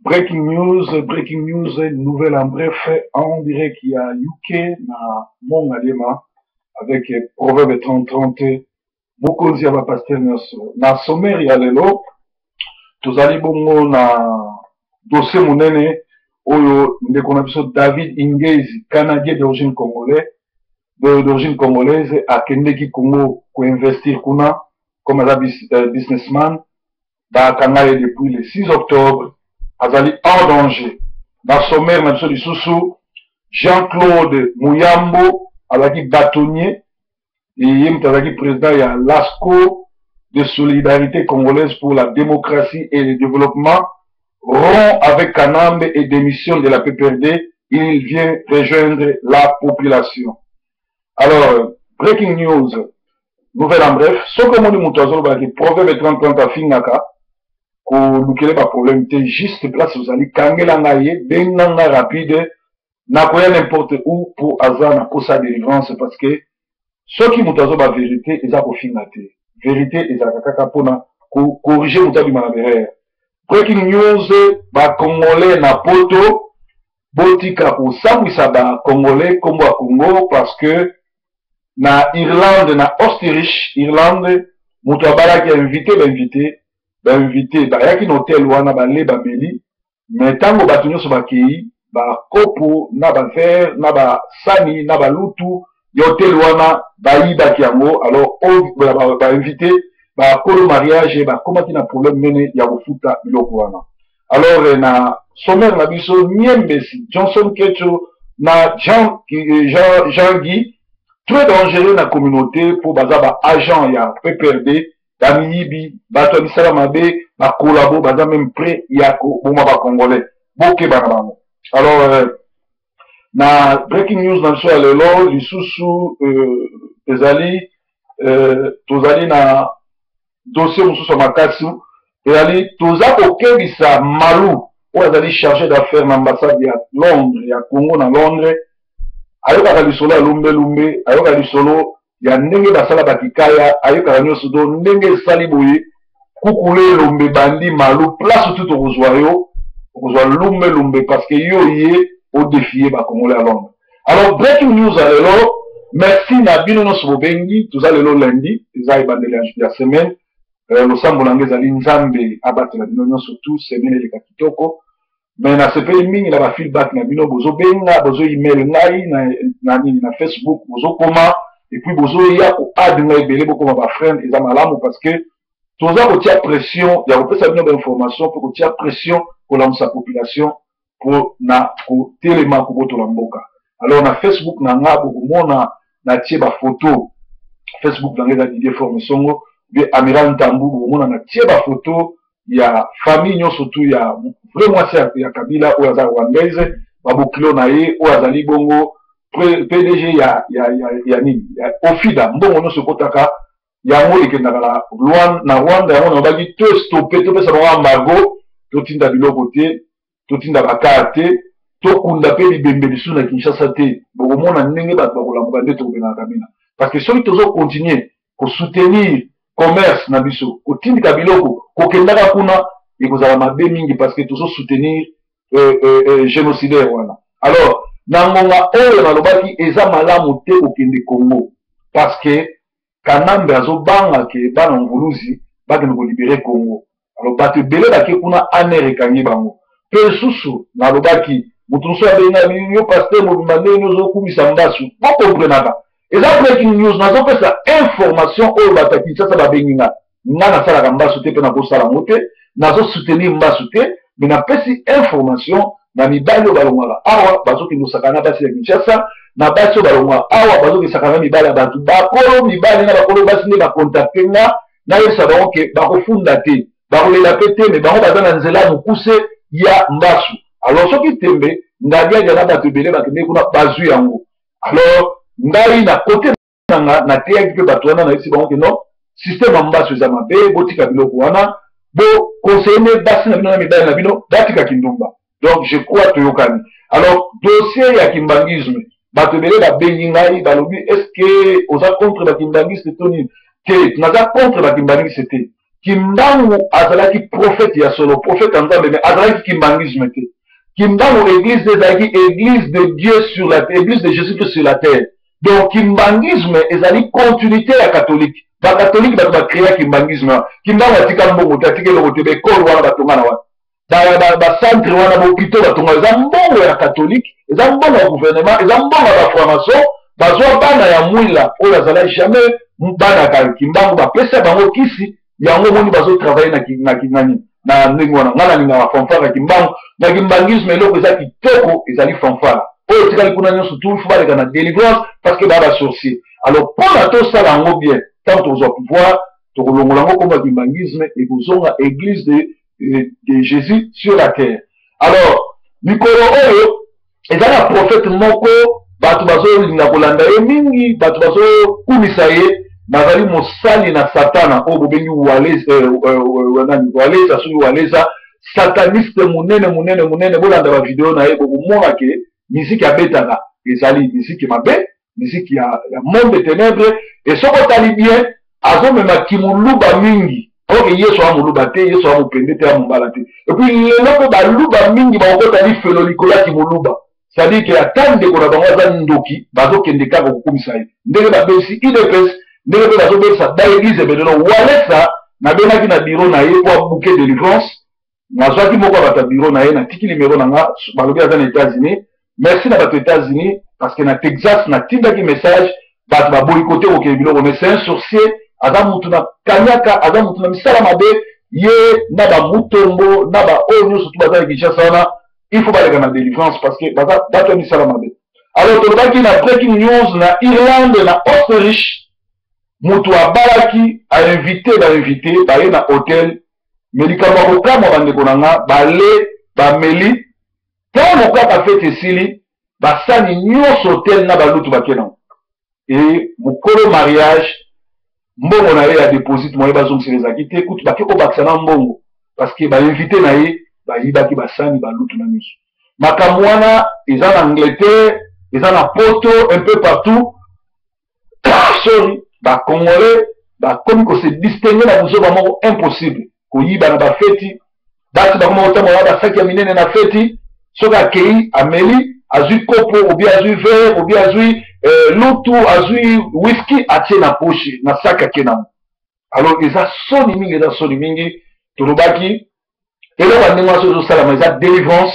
Breaking news, breaking news, nouvelle en bref, en direct ya UK na Mont Ngaliema avec Proverbe 30-30, mokonzi ya ba pasteur nyonso. Na sommaire ya lelo, tozali bongo na dossier monene oyo ndeko na biso David Ingezi, Canadien d'origine congolais, d'origine congolaise, akendeki Congo ko investir kuna comme aza businessman. Bakanga ye depuis le 6 octobre, azali en danger. Na sommaire na biso lisusu, Jean-Claude Muyambo azalaki bâtonnier et ye moto azalaki président ya l'ASCO de solidarité congolaise pour la démocratie et le développement, rompt avec Kanambe et démissionne de la PPRD, il vient rejoindre la population. Alors, breaking news, nouvelle en bref, soki omoni moto azolobaki Proverbe 30-30 afingaka, kolukele ba problème te, juste place ozali, kangela ngai ye, benga nga rapide, nakoya n'importe où pour aza na posa délivrance, parce que soki moto azoba vérité eza kofinga te, vérité ezalaka kaka mpona ko corriger moto abima na erreur. Breaking news, ba Congolais na poto botika kosambwisa ba Congolais kombo ya Congo, parce que na Irlande, na Autriche, Irlande, moto abalaki invité, ba invité, ba invité bayaki na hôtel wana, bale bameli, mais ntango bato nyonso bakei, ba kopo na ba verre na ba sani na ba lutu ya hôtel wana bayibaki yango. Alors ba invité ba kolo mariage bakomaki na problème nene ya kofuta biloko wana. Alors na sommaire na biso, Niembesi Johnson Kecho na Jean Guy, très dangereux na communauté po baza ba agent ya PPRD, ba miyibi, bato ya misala mabe, ba collabo, baza même prêt ya koboma ba Congolais. Bokeba na bango. Alors na breaking news na biso ya lelo lisusu, ezali tozali na dossier mosusu ya makasi, ezali toza kokebisa Malu oyo azali chargé d'affaires na ambassade ya Londres, ya Congo na Londres. Ayokaka lisolo ya lumbelumbe, ayokaka lisolo ya ndenge basala bakikaya, ayokaka nyonso do ndenge esali boye kukule elombe bandi Malu, place tu tokozwa yo, okozwa lumbelumbe parce que yo ye odéfier ba Congolais ya Londres. Alors breaking news ya lelo, merci na bino nyonso bobengi. Toza lelo lundi, eza ebandeli ya semaine. Losambo na ngai ezali Nzambe abatela bino nyonso tu, semaine eleka kitoko. Mais nasepeli mingi na ba feedback na bino, bozobenga, bozo email ngai na nini, na Facebook bozokoma, et puis bozoya ko add ngai ebele, bokoma ba friend, eza malamu parce que toza kotia pression ya kopesa bino ba information mpe kotia pression kolamusa population mpo na kotelema kobotola mboka. Alors na Facebook na nga bokomona natie ba photo, Facebook na nga eza Didier Forme Songo be Amiral Ntambu, bokomona natie ba photo ya famille nyonso tu ya vrai mwasi ya Kabila oyo aza rwandaise, babokilo na ye oyo azali bongo PDG ya nini, ya Ofida, mbongo nyonso ekotaka yango ekendaka na Rwanda. Yango nalobaki to stopper, topesa bango embargo, totinda biloko te, totinda bakar te, tokunda mpe bibembe lisusu na Kinshasa te. Bokomona ndenge bato bakolamuka nde tokobengaka Kabila, parce que soki tozocontinuer kosoutenir commerce na biso, kotindika biloko kokendaka kuna, ekozala mabe mingi parce que tozosoutenir génocidaire wana. Alors na ngonga oyo nalobaki eza malamu te kokende Congo parce que Kanambe azobanga ke bana Mvuluzi bakende kolibérer Congo. Alors bato ebele bake kuna, ANR ekangi bango. Mpe lisusu nalobaki, moto mosusu abenga yo pasteur mobimba, ndenge ozokumisa mbasu, bokomprenaka eza breaking news, nazopesa information oyo bato ya Kinshasa babengi nga. Nga nasalaka mbasu te mpe nakosala yango te, nazosoutenir mbasu te, mais napesi information na mibali oyo balongwaka awa bazokende kosaka na basi ya Kinshasa, na basi oyo balongwaka awa bazokesaka na mibali ya bato, bakolo mibali na bakolo basi nde bacontacter nga. Nayebisa bango ke bakofunda te, bakolela mpe te, mais bango baza na nzela mokuse ya mbasu. Alors soki tembe ngadiadia na bato ebele bakende kuna bazwi yango. Alors ngai na kote nanga nateyaki mpe bato wana, nayebisi bango ke non, système ya mbasu eza mabe, botika biloko wana, boconseiller me basi na bino na mibali na bino batika kindumba. Donc je crois toyokani. Alors dossier ya kimbangisme, bato ebele babengi ngai, balobi: est ce que oza contre bakimbangiste to nini? Te, naza contre bakimbangiste te. Kimbangu azalaki prophète ya solo, prophète ya Nzambe, mais azalaki kimbanguisme te. Kimbangu église ezalaki église de Dieu sur la terre, église de Jésus-Christ sur la terre. Donc kimbanguisme ezali continuité ya catholique. Ba catholique bato ba créa kimbanguisme. Kimbangu atika mbongo te, atika eloko te, ba école wana batonga na wana. Ba centre wana, ba hôpitaux batonga, eza mbongo ya catholique, eza mbongo ya gouvernement, eza mbongo ya ba franc-maçon. Bazwa bana ya mwila oyo azala jamais bana ya Kimbangu, bapesa bango kisi yango, omoni bazotravaille na na ndenge wana. Ngai nalingaka fanfare ya Kimbangu. Na kimbanguisme eloko eza kitoko ezali fanfare. Oyo etikali kuna nyonso tu faut baleka na délivrance parce que baa basorcier. Alors mpona tosala yango bien, ntango tokozwa pouvoir, tokolongola yango komba kimbanguisme, ekozonga église de Jésus sur la terre. Alors mikolo oyo eza na prophète moko, bato bazolinga kolanda ye mingi, bato bazokumisa ye. Nazali mosali na Satana oyo bobengi Waleza, nani, Waleza, soki Waleza, sataniste monene monene monene. Bolanda bavideo na ye, bokomona ke miziki abetaka ezali miziki mabe, miziki ya monde de ténèbres. E soki otali bien, azomema kimoluba mingi. Oke, Yesu aza moluba te, Yesu aza mopende te, ya mobala te. Et puis lelo mpe baluba mingi bakokota lifelo likolo ya kimoluba, c'est-à-dire ke ata ndeko na bango aza ndoki, bazokende kaka kokumisa ye. Ndenge babebisi UDPS, ndenge mpe bazobebisa baéglise ebelelo. Walesa, nabengaki na bureau na ye po abooker délivrance. Nazwaki moko ya bato ya bureau na ye, natiki numéro na nga. Balobi aza na États-Unis. Merci na bato États-Unis, parce que na Texas natindaki message, bato baboyi kote kokende biloko. Mais c'est un sorcier, aza mutu na kanyaka, aza mutu na misala mabe. Ye na bamutombo na baoyo nyonso tu baza na Kinshasa wana, il faut baleka na délivrance parce que baza bato ya misala mabe. Alors tolobaki na breaking news, na Irlande, na Autriche, moto abalaki, ainvité bainvité baye na hotel. Mais likambo ya kokamwa, bandeko na nga, bale bameli, ntango kaka fête esili, basani nyonso hotel na balutu bake nango. E mokolo mariage, mbongo na ye ya deposit moye bazongisela ezalaki te. Kutu bake kobakisa na mbongo parce que bainvité na ye bayibaki basani, balutu na nyonso. Makambo wana eza na Angleterre, eza na Poto, un peu partout. Sorry, bacongolais bakomi kose distinguer na buzoba moko impossible, koyiba na bafeti. Basi bakoma kotambola na basaki ya minene na feti. Soki akei, ameli, azwi kopo, obi azwi verre, obi azwi lutu, azwi whisky, atie na poche, na saki, ake nango. Alors eza soni mingi, eza soni mingi. Tolobaki eloko ya ndenge wana soki ezosalama, eza délivrance.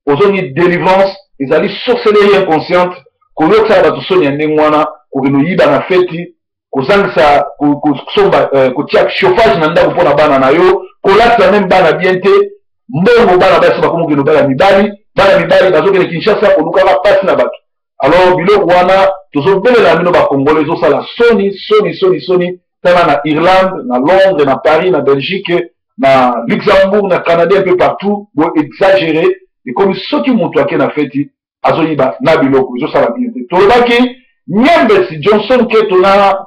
Ozongi délivrance, ezali sorcellerie inconsciente. Koyokisaka bato soni ya ndenge wana, kokende oyiba na feti, kozangisa kosomba, kotia chauffage na ndako mpona bana na yo, kolatisa même bana bien te, mbongo, bana basi bakomi kokende bana mibali, bana mibali bazokende Kinshasa kolukaka mpasi na bato. Alors biloko wana tozobelela bino bacongolais, ezosala soni, soni, soni, soni. Tala na Irlande, na Londres, na Paris, na Belgique, na Luxembourg, na Canada, un peu partout. Bo exagéré ekomi soki moto ake na feti, azoyiba na biloko, ezosala bien te. Tolobaki Nyembesi Johnson Keto na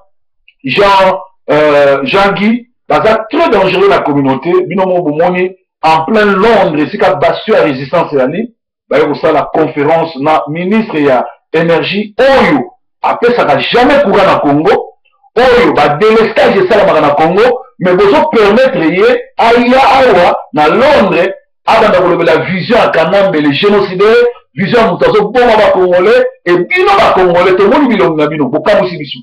Jean Guy baza très dangereux na communauté. Bino mo bomoni en plein Londres, esika bastion ya résistance ezali, baye kosala conférence na ministre ya énergie oyo apesaka jamais courant na Congo, oyo badélestage esalamaka na Congo. Mais bozopermettre ye aya awa na Londres, abanda kolobela vision ya Kanambe le génocidaire, vision ya moto azoboma bacongolais. E bino bacongolais, tomoni bilongi na bino, bokamwisi biso,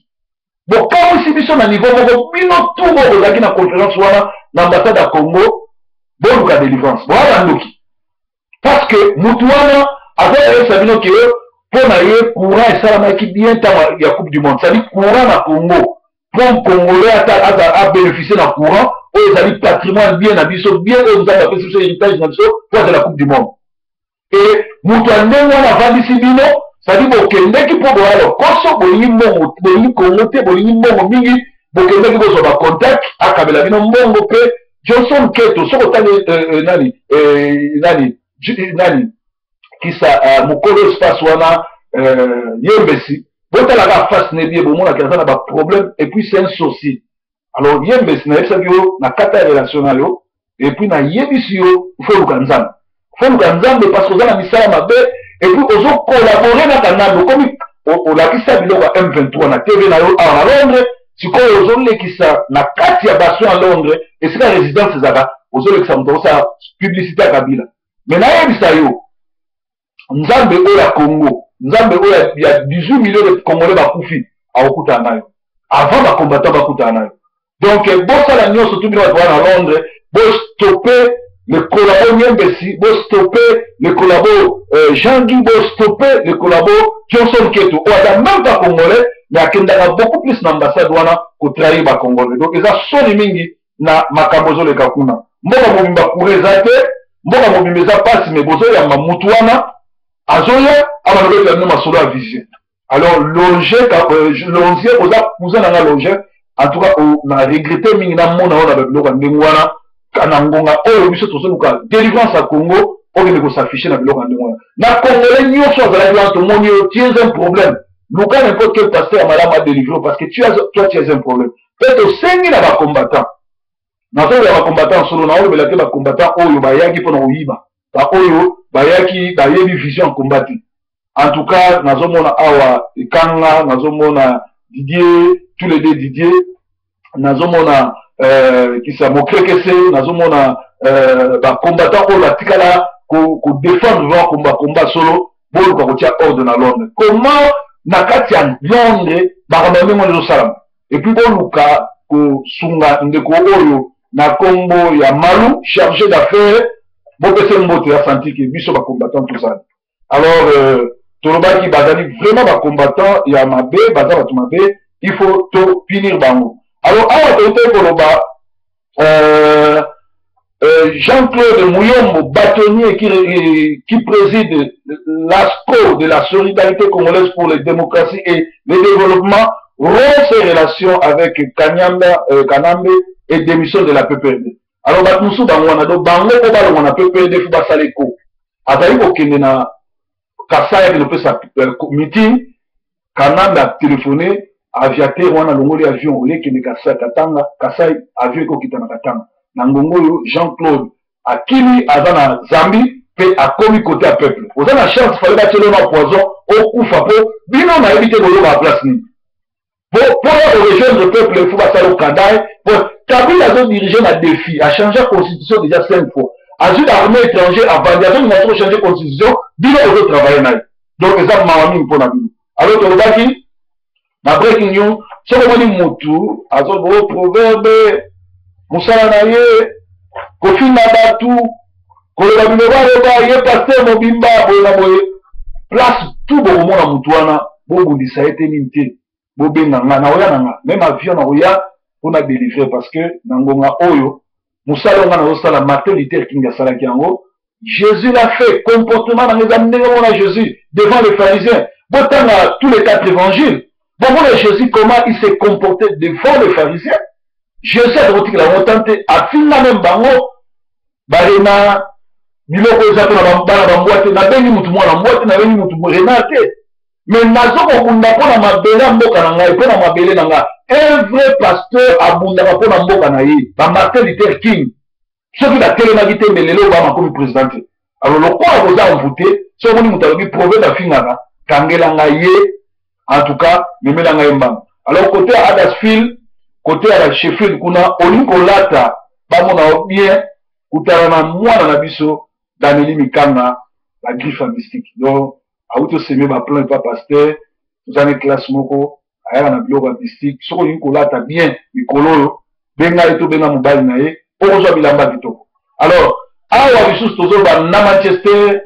bokamwisi biso na niveau moko. Bino tu oyo bozalaki na conférence wana na ambassade ya Congo, boluka délivrance, boya bandoki, parce que motu wana aza koyebisa bino ke mpo na ye courant esalamaki bien ntango ya Coupe du monde. C'est-à-dire courant na Congo, mpo congolais ata abénéficie na courant oyo ezali patrimoine bien na biso, bien oyo Nzambe apesi biso, héritage na biso, mpo azala Coupe du monde. E moto ya ndenge wana avandisi bino, c'est-à-dire bokendeki mpo boya lokoso, bolingi mbongo, bolingi Kongo te, bolingi mbongo mingi. Bokendeki bozwa bacontact, akabela bino mbongo. Mpe Johnson Keto, soki otali nani kisa mokolo espace wana, Yembesi, botalaka face ne bien, bomonaki aza na baproblème. Et puis c'est un sorcier. Alors Yembesi, nayebisaki yo na kata ya relation na yo, et puis nayebisi yo, faut luka Nzambe, faut luka Nzambe, parce que oza na misala mabe. Et puis ozocollaborer na Kanambe. Okomi olakisa biloko ya M23 na TV na yo awa na Londres. Sikoyo ozolekisa na kati ya bastion ya Londres. Esika résidence ezalaka, ozolekisa moto akosala publicité ya Kabila. Mais nayebisa yo, Nzambe oyo ya Congo, Nzambe oyo ya 18 millions de Congolais bakufi, akokutana na yo avant bacombattant bakutana na yo. Donc bosala nyonso tu, bino bato wana na Londres, bostoppe le collabo Nyembesi, bostoppe le collabo Jean Guy, bostoppe le collabo Johnson Keto oyo aza même pas Congolais, mais akendaka beaucoup plus na ambassade wana kotrahir Bacongolais. Donc eza soni mingi na makambo ezoleka kuna. Mboka mobimba courant eza te, mboka mobimba eza mpasi, mais bozoyamba mutu wana azoya abanobetela bino masolo ya vision. Alors Longer, Lonzier, oza cousin na nga Longer. En tout cas na regrette mingi namona oyo na babiloko ya ndenge wana na ngonga oyo biso tozoluka délivrance ya Congo. Okende kos'afficher na biloko ya ndenge wana na Congolais nyonso azalaki wana, tomoni yo, tu es un problème. Luka n'importe quel pasteur ya malamu adélivre, parce que tu as, toi, tu es un problème. Mpe tosengi na bacombattant, nazoloba bacombattant solo, naolobela te bacombattant oyo bayaki mpona koyiba, baoyo bayaki bayebi vision ya combat te. En tout cas nazomona awa Ekanga, nazomona Didier, tous les deux Didier, nazomona kisa Mokrekese, nazomona bacombattant oyo batikala kodéfendre vraiment combat, combat solo. Boluka kotia ordre na Londres. Comment na kati ya Londres makambo ya ndenge wana ezosalama? Et puis boluka kosunga ndeko oyo na nkombo ya Malu, chargé d'affaires, bopesa mbote ya santike biso bacombattant tozali. Alors tolobaki bazali vraiment bacombattant ya mabe, baza bato mabe, il faut topunir bango. Alors awa toyutaki koloba Jean-Claude Muyombo, bâtonnier qui préside l'ASCO de la Solidarité congolaise pour la démocratie et le développement, rompt ses relations avec Kanyamba, Kanambe et démissionne de la PPRD. Alors, bato mosusu bango wana, donc bango mpo balongwa na PPRD, faut basala eko. Azali kokende na Kasai, akende kopesa meeting, Kanambe atelefone aviateur wana, alongoli avion, oyekende Kasai, Katanga, Kasai, avion ekokita na Katanga. Na ngongo oyo Jean-Claude akimi, aza na Zambie mpe akomi kote ya peuple. Oza na chance, fallait batielo na poison okufa, mpo bino nayebi te boyokaka place nini. Po ya korejoindre peuple, faut basala okadai, po Kabila azodirige na défi, achange constitution déjà cinq fois, azwi baarmée étranger, avandi, azolinga so kochange constitution, bino ozotravaille na ye. Donc eza mawa mingi mpo na bino. Alors tolobaki na breaking news, soki omoni mutu azoloba proverbe, mosala na ye kofinga bato, koloba biloba aloba, ye pasteur mobimba boye na boye, place tout bokomona mutu wana, bobundisa ye te, nini te, bobenga nga, nakoya na nga même avion, nakoya mpona délivrer, parce que na ngonga oyo mosala oyo nga nazosala, Martin Luther King asalaki yango, Jésus l'a fait. Comportement na nga eza ndenge mona Jésus devant les pharisiens. Botanga tous les quatre évangiles, bomona Jésus, comment il s'est comporté devant les pharisiens. Jésus akotikela yango tan te, afinga même bango barena biloko eza mpona bana bambwa te. Nabengi mutu mwana mbwa te, nabengi mutu renard te, mais nazo kobunda mpo na mabele ya mboka na ngai, mpo na mabele na ngai. Un vrai pasteur abundaka mpo na mboka na ye. Bamartin Luther King soki batelemaki te, mais lelo Obama akomi président te. Alors lokola boza envoûté, soki omoni moto alobi proverbe afingaka, kangela ngai ye, en tout cas memela ngai mbango. Alors côté ya Huddersfield, côté ya Sheffield kuna, olingi kolata bamona yo bien, kutana na mwana na biso Daneli Mikanga, bagriffe ya mystique. Donc awuti oseme baplan epa pasteur, toza na classe moko, ayaka na biloko ya mystique. Soki olingi kolata bien mikolo oyo, benga ye, tobenga mobali na ye, okozwa bilamba kitoko. Alors awa lisusu tozoloba na Manchester,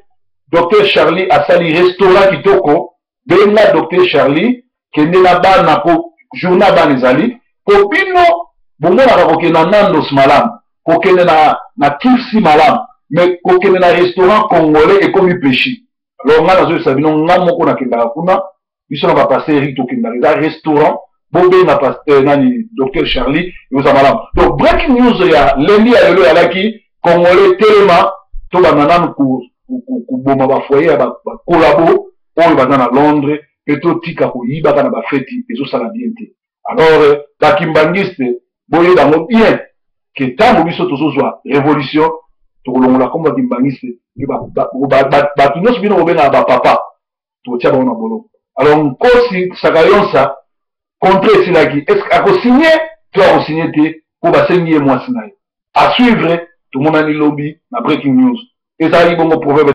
Dr Charlie asali restaurant kitoko. Benga Dr Charlie, kende na bana po journée ya bana ezali, po bino bomonaka kokende na Nandos malamu, kokende na KFC malamu, mais kokende na restaurant congolais ekomi péché. Alors ngai nazoyebisa bino, nga moko nakendaka kuna, biso na bapasteur Erik tokendaka, eza restaurant. Bobenga pasteur nani, Dr Charlie, ekozala malamu. Donc breaking news ya lundi ya lelo eyalaki: Congolais telema, tobanda nanu koboma bafoyer ya bakolabo oyo baza na Londres, mpe totika koyibaka na bafeti, ezosala bien te. Alors bakimbangiste, boyeba yango bien ke ntango biso tozozwa révolution, tokolongola nkombo ya kimbangiste. Bato nyonso bino kobengaka bapapa, tokotia bango na boloko. Alors Nkosi Sakayonsa, contrat esilaki, est ce akosigne to akosigne te? Mpo basengi ye mwasi na ye. À suivre, tomonani lobi na breaking news. Ezalaki bongo proverbe.